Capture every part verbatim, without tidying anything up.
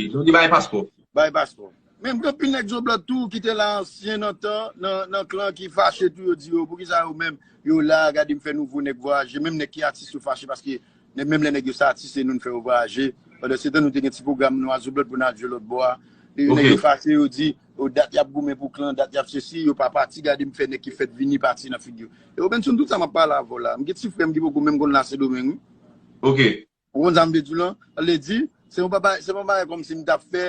Yo di bay paspò. Bay paspò. Menm gen anpil nèg Joblot tou ki te la ansyen nan tan, nan, nan klan ki fache tou, yo di yo, poukisa yo menm, yo la, gade m fè nouvo nèg vwayaje, menm nèg ki atis yo fache paske nèg, menm lè nèg yo se atis, se nou n fè yo vwayaje. Pandan se tan nou te gen ti pwogram nou a Joblot pou n al jwe lòt bò a. Nèg yo fache, yo di, o dat y ap goumen pou klan, dat y ap sesi, yo pa pati, gade m fè nèg ki fèt vini pati nan figi yo. E Robenson, tout sa m ap pale avè w la, m gen ti frè m ki poko menm konn la Sendomeng wi. Ok. Ou konn sa m vle di w lan? Sa vle di, se yon bagay, se pa yon bagay kòmsi m t ap fè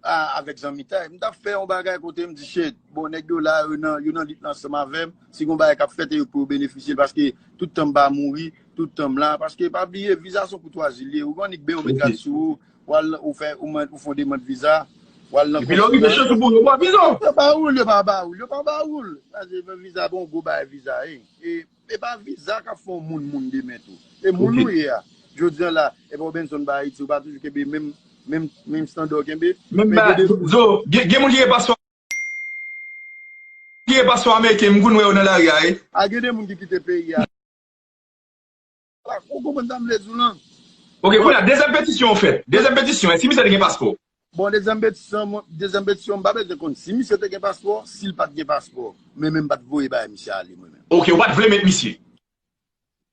a, avèk zanmitay. M t ap fè yon bagay kote m di, shit, bon, nèg yo la, yo nan, yo nan lit la ansanm avè m. Si gon bagay k ap fèt, e yo pou yo benefisye l, paske tout tan m pa mouri, tout tan m la. Paske pa bliye, viza se yon koutwazi l ye. Ou gen annik ben, ou met rad sou ou, w al, ou fè, ou, ou fè yon demann viza, w al nan konsila. Epi lè w rive, chans ou pou yo ba viza w. Yo pa ba ou l, yo pa ba ou l, yo pa ba ou l. Sa se viza, bon, gwo bagay viza ye. E, E pa viza k ap fè w moun moun demen tou. E moun ou ye a. Jodi a la, e pa w Benson bay Ayiti, ou pa toujou kenbe menm, menm, menm estanda w kenbe. Men gen de moun. Zo, gen, gen moun ki gen paspò. Ki gen paspò ameriken, m konn wè yo nan lari a, wi. A gen de moun ki kite peyi a. Ou konprann sa m vle di w lan? Ok, kounye a, dezyèm petisyon ou fè. Dezyèm petisyon, si misye te gen paspò. Bon, dezyèm petisyon, dezyèm petisyon, m pa bezwen konn si misye te gen paspò, si l pa t gen paspò. Men, men m pa t voye bay misye ale, mwen menm. Ok, ou pa t vle met misye?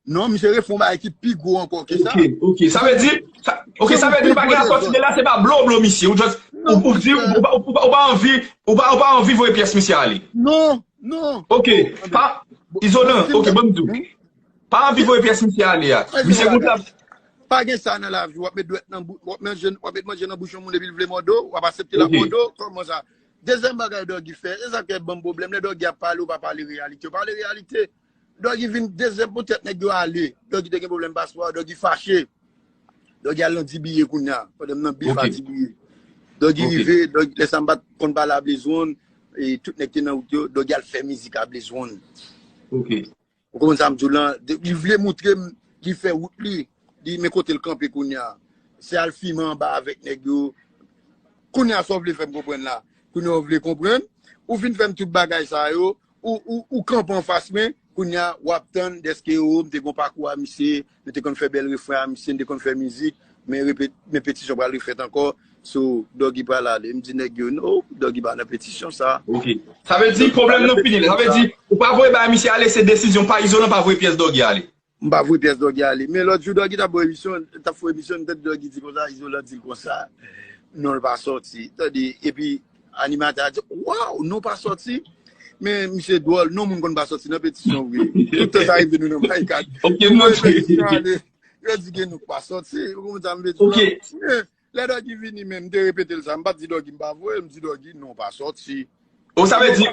Non, misye refè yon bagay ki pi gwo ankò ke sa. Ok, ok. Sa vle di, sa, ok, sa vle di nou pa gen asòti de la, se pa blo blo misye. Ou just, ou, ou di, ou pa, ou pa, ou pa anvi, ou pa, ou pa anvi voye pyès misye ale. Non, non. Ok, pa, izolan, ok, ban m di w. Pa anvi voye pyès misye ale a. Misye konn sa. Pa gen sa nan lavi, w ap met dwèt nan bou, w ap manje, w ap met manje nan bouch yon moun epi l vle mòde w, w ap aksepte l ap mòde w, kòman sa? Dezyèm bagay Doggy fè, se sa k ap ban m pwoblèm, lè Doggy ap pale, ou pa pale reyalite, ou pale reyalite. Doggy vin dezyèm poutèt nèg yo ale, Doggy te gen pwoblèm paspò, Doggy fache. Doggy al nan D B A kounye a, pandan m nan bif a D B A. Doggy rive, Doggy, lè sa m pa t konn pale a Blaze One, e tout nèg te nan wout yo, Doggy al fè mizik a Blaze One. Ok. Ou konprann sa m di w lan? Li vle moutre m, li fè wout li, li men kote l kanpe kounye a. Se al fimen anba avèk nèg yo. Kounye a sa w vle fè m konprann la? Kounye a w vle konprann? Ou fin fè m tout bagay sa yo, ou, ou, ou kanpe anfas mwen, kounye a w ap tann dèske o, m te gon pakou a misye, nou te konn fè bèl refren a misye, nou te konn fè mizik, men repe, men petisyon pral refèt ankò. So, Doggy pral ale. M di nèg yo, no, Doggy pa nan petisyon sa. Ok. Sa vle di pwoblèm nan fini la. Sa vle di, ou pa voye bay misye ale, se desizyon pa Izolan pa voye pyès Doggy ale. M pa voye pyès Doggy ale. Men lòt jou Doggy t ap fè emisyon, t ap fè emisyon, m tande Doggy di konsa, Izolan di l konsa, non l pa sòti. Tande, epi animatè a di, waw, non pa sòti. Men misye dwòl, non moun konn pa sòti nan petisyon vre. Tout tan sa rive nou nan barikad. Ok, nou voye petisyon ale. Yo di gen nou k pa sòti. Ou konprann sa m vle di la? Men, lè Doggy vini menm, m te repete l sa. M pa t di Doggy m pa voye l, m di Doggy non pa sòti. O, sa vle di,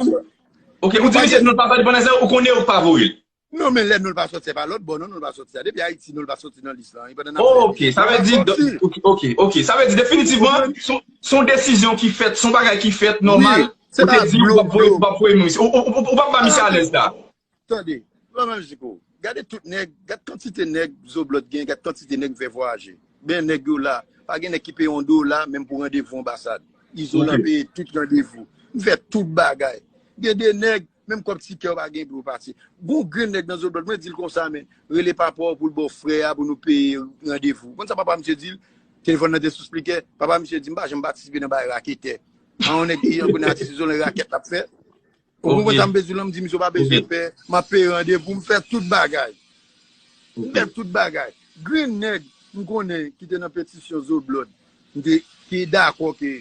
ok, ou di misye non l pa sòti pandan se ou konnen ou pa voye l. Non, men lè non l pa sòti, se pa lòt bò, non, non l pa sòti a. Depi Ayiti, non l pa sòti nan lis lan. E pandan n ap fè emisyon, non l pa sòti. Ok, ok, ok. Sa vle di definitivman, se yon desizyon ki fèt, se yon bagay ki fèt nòmal. Ou te di ou p ap voye, ou p ap voye misye. Ou p ap ba misye alèz la. Tande, ban m jiko. Gade tout nèg, gad kantite nèg Zoblòd gen, gad kantite nèg m fè vwayaje. Ben nèg yo la, pa gen nèg ki peye yon dola menm pou randevou anbasad. Izolan peye tout randevou. M fè tout bagay. Gen de nèg, menm kòb tikè yo pa gen pou yo pati. Gon grenn nèg nan Zoblòd, mwen di l konsa, men, rele papa w pou l ba w frè a pou nou peye randevou. Konn sa papa misye di l? Telefòn nan te sou spikè. Papa misye di, m pa janm patisipe nan bagay raketè. An yon nèg ki yon grenn atis Izolan rakèt l ap fè. Ou konprann sa m bezwen lan, m di misye w pa bezwen pè, m ap peye randevou, m fè tout bagay. M fè tout bagay. Grenn nèg m konnen ki te nan petisyon Zoblòd, m te, ki dakò ke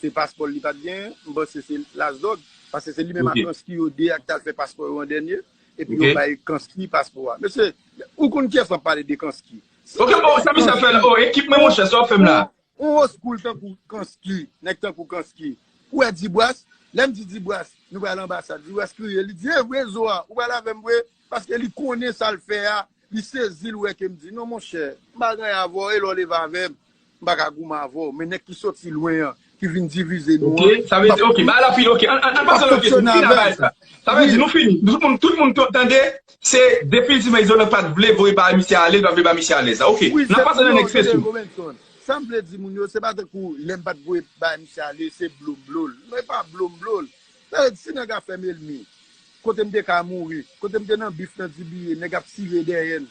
se paspò l li pa t genyen, m panse se Lazdòg, paske se li menm ak Kansky yo de a ki t al fè paspò yo an dènye, epi yo bay Kansky paspò a. Mesye, ou konn kiyès m ap pale de Kansky? Ok, bon, sa misye ap fè la? Oh, ekip mwen, monchè, sa w ap fè m la? Yon old school tankou Kansky, nèg tankou Kansky. Ou wè Dibras? Lè m di Dibras, nou pral anbasad. Dibras kriye, li di, e vre Zo a, ou pral avè m vre? Paske li konnen sa l fè a, li sezi, l wè ke m di, non, monchè, m pa gen anyen avè w, e lè w leve avè m, m pa ka goumen avè w. Men nèg ki soti lwen an, ki vin divize nou an. Ok, sa vle di, ok, bagay la fini, ok, ann, ann, ann pase nan lòt kesyon, nou fini avè sa. Sa vle di, nou fini. Tout moun, tout moun t-, tande, se definitivman Izolan pa t vle voye bay misye ale, l pa vle bay misye alèz la. Ok, n ap pase nan next kesyon. Sa m vle di moun yo, se pa tankou lè m pa t voye bay misye ale, se blo m blo l. Non, e pa blo m blo l. Sa vle di, si nèg a fè m enmi, kote m te ka mouri, kote m te nan bif nan D B A, nèg ap tire dèyè m.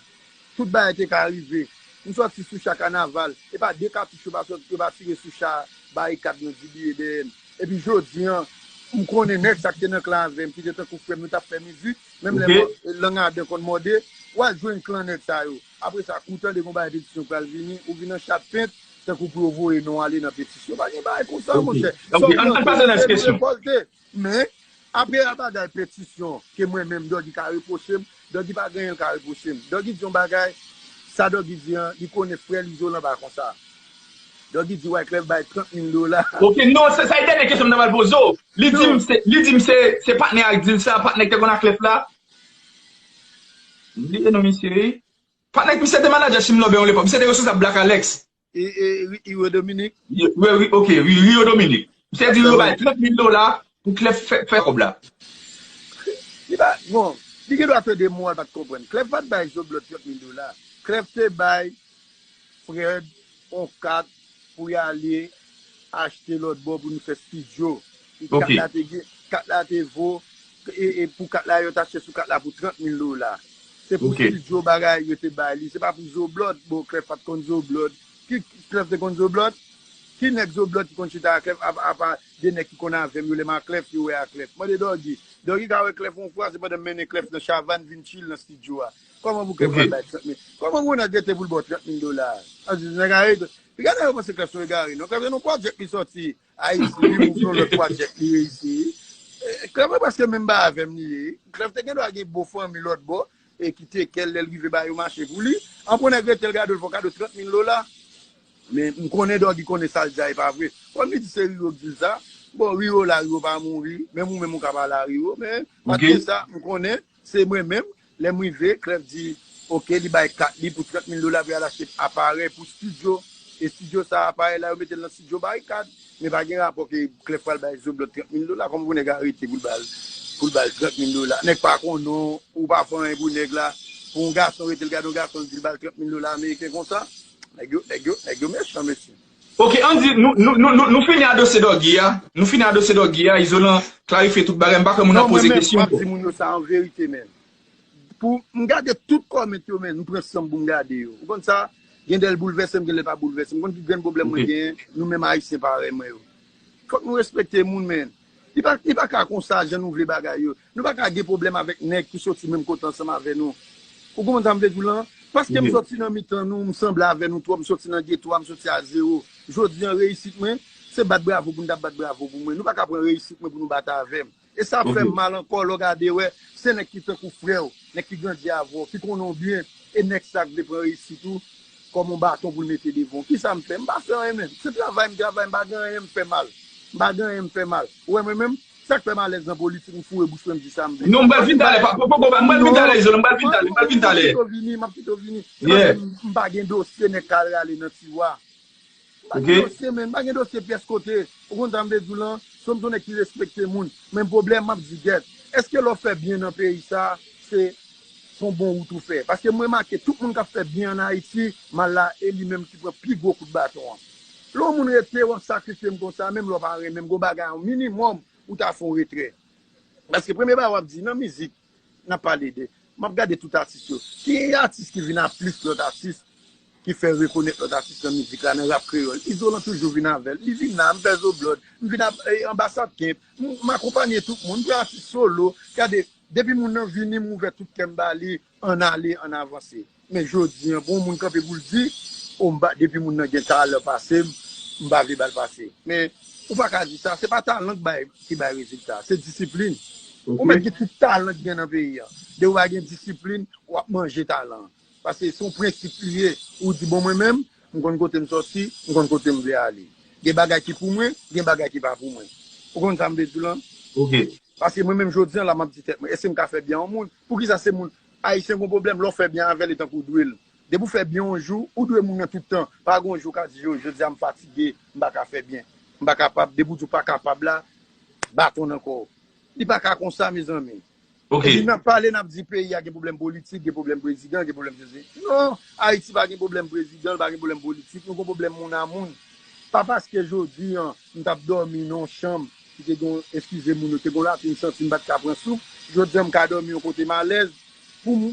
Tout bagay te ka rive. M sòti sou cha kanaval. E pa de katouch yo pa sòti, yo pa tire sou cha barikad nan Dibi E D N. Epi jodi an, m konnen nèg sa k te nan klan avè m, ki te tankou frè m, nou t ap fè mizik, menm lè lang adan konn mòde, w al jwenn klan nèg sa yo. Apre sa, ou tande gon bagay petisyon pral vini, ou vin an chat pent, tankou pou yo voye non ale nan petisyon. Pa gen bagay konsa, monchè. Sa w plante, se li w rekòlte. Men, apre a bagay petisyon, ke mwen menm, Doggy ka repwoche m, Doggy pa gen anyen l ka repwoche m. Doggy di yon bagay, sa Doggy di an, li konnen frè l Izolan pa konsa. Doggy di Wyclef bay trant mil dola. Ok, non, se sa e dènye kesyon m ta pral poze w. Li di m se, li di m se, se patnè a k di l sa, patnè k te konn ak Clef la. M bliye non misye, wi. Patnè k misye te manadjè Chimlòbè yon lepòk. Misye te responsab Black Alex. E, e, Ri- Rio Dominique. Wi, wi, ok, wi, Rio Dominique. Misye di yo bay trant mil dola pou Clef fè, fè kòb la. Li pa, bon, li gen dwa fè de mo a l pa t konprann. Clef pa t bay Zoblòd trant mil dola. Clef te bay Fred yon kat pou y ale achte lòt bò pou nou fè estidyo. Kat la te gen, kat la te vo, e, e pou kat la yo t achte sou kat la pou trant mil dola. Se pou estidyo bagay yo te bay li. Se pa pou Zoblòd. Bon, Clef pa t konn Zoblòd. Ki Clef te konn Zoblòd? Ki nèg Zoblòd ki konn chita a Clef, apa, apa de nèg ki konn avè m, yo lè m a Clef, yo wè a Clef. Mande Doggy. Doggy ka wè Clef yon fwa, se pandan m mennen Clef nan Chavannes vin chill nan estidyo a. Kòman pou Clef pral bay trant mil? Kòman pou yon nèg rete pou l ba w trant mil dola? An di, nèg a rete. Piga nèg yo panse Clef se yon egare, non. Clef se nan project li sòti Ayiti, li ouvri yon lòt project li reyisi. E, Clef e prèske menm ba avè m li ye. Clef te gen dwa gen bon fanmi lòt bò, e ki te kè l lè l rive ba yo mache pou li. An pou nèg rete l gade l fè w kado trant mil dola. Men m konnen Doggy konnen sa l di a e pa vre. Kòm li di se Rio k di l sa, bon, Rio la, Rio pa mouri, menm ou menm ou ka pale a Rio, men malgre sa, m konnen se mwen menm, lè m rive, Clef di, ok, li bay kat li pou trant mil dola pou y al achte aparèy pou estidyo. E estidyo sa, aparèy la, yo mete l nan estidyo Barikad. Men pa gen rapò ke Clef pral bay Zoblòd trant mil dola, kòman pou nèg arete pou l ba l, pou l ba l trant mil dola. Nèg pa konnen w, ou pa fè anyen pou nèg la. Pou yon gason rete l gade yon gason, l di l ba l trant mil dola ameriken konsa. Nèg yo, nèg yo, nèg yo mechan, mesye. Ok, Andy, nou, nou, nou, nou, nou fini a dosye Doggy a. Nou fini a dosye Doggy a. Izolan klarifye tout bagay. M pa kwè moun nan poze kesyon. Non, mwen menm, m ap di moun yo sa an verite, men. Pou m gade tout kòmant yo, men, m pran san m pou m gade yo. Ou konn sa? Gen lè l boulvèse m, gen lè l pa boulvèse m. M konn ki grenn pwoblèm mwen genyen, nou menm Ayisyen parèy mwen yo. Fòk nou respekte moun, men. Li pa, li pa ka konsa, jan nou vle bagay yo. Nou pa ka gen pwoblèm avèk nèg ki soti menm kote ansanm avè nou. Ou konprann sa m vle di w lan? Paske m soti nan mitan nou, m sanble avè nou twòp, m soti nan geto a, m soti a zewo. Jodi an, reyisit mwen, se bat bravo pou n t ap bat bravo pou mwen. Nou pa ka pran reyisit mwen pou nou bat avè m. E sa ap fè m mal ankò lè w gade wè, se nèg ki tankou frè w, nèg ki grandi avè w, ki konnen w byen, e nèg sa k vle pran reyisit ou kòm yon baton pou l mete devan w. Kisa m fè? M pa fè anyen menm. Se travay m travay, m pa gen anyen m fè mal. M pa gen anyen m fè mal. Ou wè mwen menm, sa k fè m alèz nan politik, m foure bouch mwen, m di sa m vle. Non, m pral vin talè, pa, pa, pa, pa, m pral vin talè, Izolan, m pral vin talè, m pral vin talè. M ap pito vini, m ap pito vini. Se paske m, m pa gen dosye nèg k al rale nan tiwa. M pa gen dosye, men, m pa gen dosye pyès kote. Ou konn sa m vle di w lan? Se yon nèg ki respekte moun. Men pwoblèm, m ap di, gèt, èske lè w fè byen nan peyi sa, se, se yon bon wout ou fè? Paske m remake, tout moun k ap fè byen ann Ayiti, mal la, e li menm ki pran pi gwo kout baton an. Lè yon moun rete, w ap sakrifye m konsa, menm lè w pa renmen m, gon bagay, yon minimòm, ou ta fè yon retrè. Paske premye bagay w ap di, nan mizik, n ap pale de, m ap gade tout atis yo. Ki atis ki vin a plis lòt atis, ki fè rekonèt lòt atis nan mizik la, nan rap kreyòl? Izolan toujou vin avè l. Li vin la, m fè Zoblòd, m vin a, e, anbasad Kemp, m, m akonpanye tout moun, m fè atis solo. Gade, depi moun nan vini, m ouvè tout kè m ba li, ann ale, ann avanse. Men jodi an, pou yon moun kanpe pou l di, o, m pa, depi moun nan gen talan pase m, m pa vle ba l pase. Men, ou pa ka di sa, se pa talan k bay, ki bay rezilta, se disiplin. Ou mèt gen tout talan ki gen nan peyi a. Depi w pa gen disiplin, w ap manje talan an. Paske se yon prensip li ye. Ou di, bon, mwen menm, m konn kote m sòti, m konn kote m vle ale. Gen bagay ki pou mwen, gen bagay ki pa pou mwen. Ou konn sa m vle di w lan? Ok. Paske mwen menm jodi an la, m ap di tèt mwen, èske m ka fè byen a yon moun? Poukisa se moun, Ayisyen gon pwoblèm, lè w fè byen avè l, li tankou w dwe l. Depi w fè byen yon jou, ou dwe moun nan tout tan. Pa gon jou w ka di, yo, jodi a m fatige, m pa ka fè byen. M pa kapab. Depi w di w pa kapab la, baton nan kò w. Li pa ka konsa, mezanmi. Ok. Epi n ap pale, n ap di peyi a gen pwoblèm politik, gen pwoblèm prezidan, gen pwoblèm sesi. Non, Ayiti pa gen pwoblèm prezidan, li pa gen pwoblèm politik, nou gon pwoblèm moun a moun. Pa paske jodi an, m t ap dòmi nan yon chanm ki te gon, eskize moun yo, te gon lapli, m santi m pa t ka pran souf. Jodi an, m ka dòmi yon kote m alèz. Pou m,